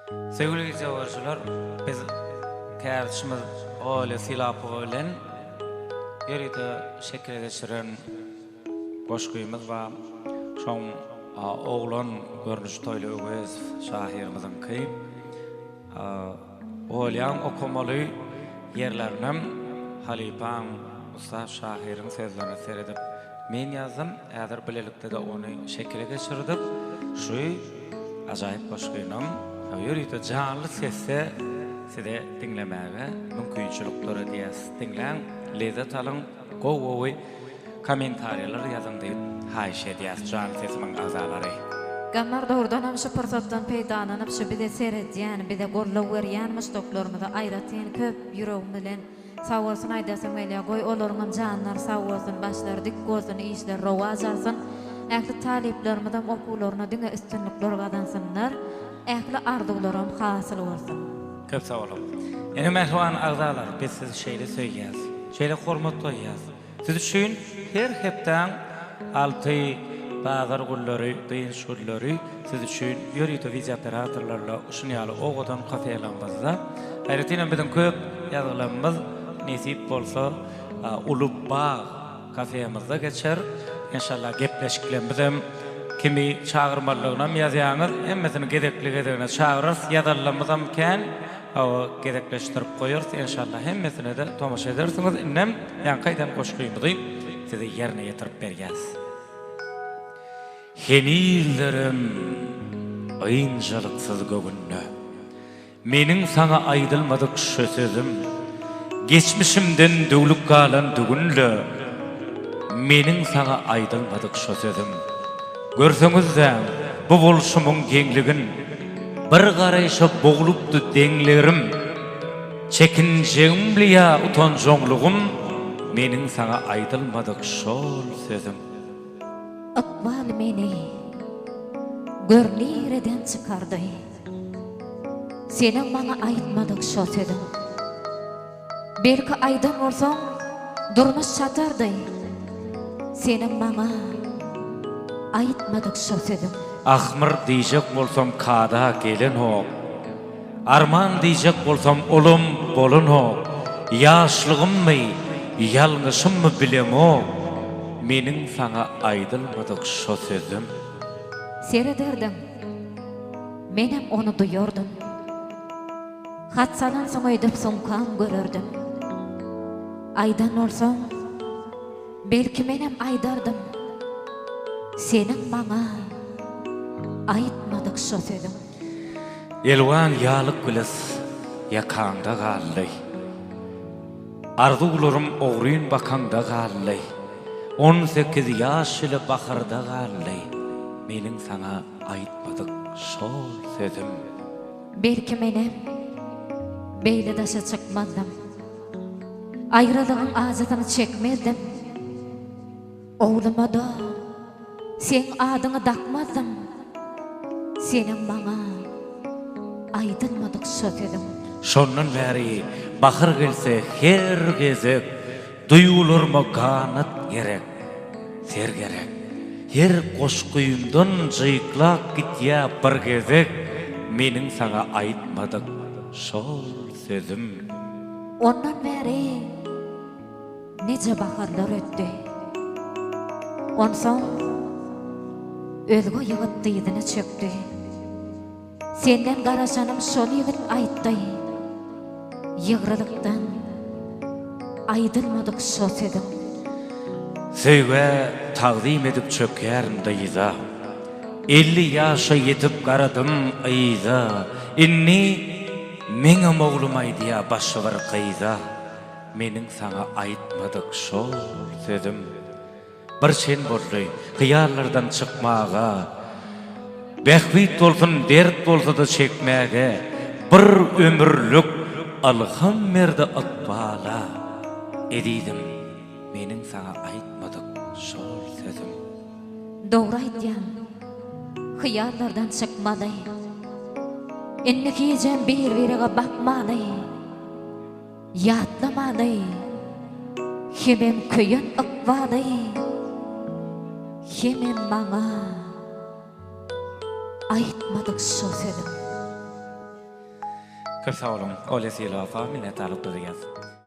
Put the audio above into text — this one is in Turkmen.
Söýgüli wideogörüjiler, biz kärdeşimiz Olýa Sylapowa bilen ýörite şekile geçiren goşgymyz bar. Şoň oglan görnüşi Toýly Öwezow şahyrymyzyňky. Olýaň okamaly ýerlerinem halypaň, ussat şahyryň sözlerine seredip men ýazdym. Häzir bilelikde-de ony şekile geçirdik. Şu ajaýyp goşgynam ýörite janly sesde size diňlemäge mümkinçilik döredýäs. Diňläň, lezzet alyň, gowy-gowy kommentariýalar ýazyň diýip haýyş edýäs jan sesimiň agzalary. Gammar dogrudanam şu pursatdan peýdalanyp şu bize seredýän bize goldaw berýän muşdaklarymyza aýratyn köp ýüregim bilen sag bolsun aýdasym gelýär goý olaryňam janlary sag bolsun başlary dik bolsun işleri rowaç alsyn ähli talyplarymyzam okuwlarynda diňe üstünlikler gazansynlar ähli arzuwlaram hasyl bolsun. Köp sag boluň. Ine mähriban agzalar biz sizi şeýle söýýäs. Şeýle hormat goýýas. Siz üçin her hepdäň alty bazar günleri, dynç günleri siz üçin ýörite wideooperatorlarla şuny ýaly owadan kafelamyzda, aýratynam biziň köp ýazgylarymyz nesip bolsa Uly bag kafemizde geçer. Enşalla gepleşiklerimizem kimi çagyrmalydygynam ýazýaňyz, hemmesini gezekli-gezegine çagyrarys, ýazanlarymyzam kän. Hawa gezekleşdirip goýarys enşalla hemmesinede tomaşa edersiňiz indem ýaňky aýdan goşgymyzy size ýerine ýetirip berýäs. Henizlerem ynjalyksyz göwünde Meniň saňa aýdylmadyk şu sözüm Geçmişimden döwlüp galan düwünle Meniň saňa aýdylmadyk şu sözüm Görseňiz-dä bu bolşumyň geňligin Bir garaýşa boglupdy deňlerim, Çekinjegimli ýa utanjaňlygym, Meniň saňa aýdylmadyk şol sözüm. Ykbal meni gör nireden çykardy, Seniň maňa aýtmadyk şo sözüň. Belki aýdan bolsaň durmuş çatardy Seniň maňa aýtmadyk şo sözüň. Ahmyr diýjek bolsam kada gelenok Arman diýjek bolsam olam bolanok Ýaşlygymmy, ýalňyşymmy bilemok Meniň saňa aýdylmadyk şo sözüm. Serederdiň, menem ony duýardym. Hat salansyň öýdüp sumkam görerdim. Aýdan bolsaň, belki menem aýdardym. Seniň maňa aýtmadyk şo sözüň. Elwan ýalyk bilis ýakaňda galdy. Arzuwlarym ogryn bakaňda galdy. 18 ýaş ile baharda galdy. Meniň saňa aýtmadyk şol sözüm. Belki menem beýle daşa çykmazdym. Aýralygyň ajysyny çekmezdim. Ogluma-da seň adyňy dakmazdym. Seniň maňa aýdylmadyk şo sözüň. Şondan bäri bahar gelse her gezek Duýgularyma ganat gerek, ser gerek. Her goşgymdan jyklap gitýä bir gezek Meniň saňa aýtmadyk şol sözüm. Ondan bäri nije baharlar ötdi. Onsoň özge ýigit dyzyna çökdi. Senden garaşanym şol ýigit aýtdy. Ýygrylykdan aýdylmadyk şo sözüň. Söýgä tagzym edip çökýärin dyza. 50 ýaşa ýetip garadym yza. Indi meňem oglum aýdýa başy bir gyza. Meniň saňa aýtmadyk şol sözüm. Bir çen boldy, hyýallardan çykmaga, Bähbit bolsun, dert bolsa-da çekmäge, Bir ömürlik ylham berdi ykbala. Ezizim, meniň saňa aýtmadyk şol sözüm. Dogry aýdýaň, hyýallardan çykmaly. Indi hijem bir-birege bakmaly. Ýatlamaly hemem köýen ykbaly hemem maňa aýtmadyk şo sözüň. Köp sag boluň, Olýa Sylabowa, minnetdarlyk bildirýäs.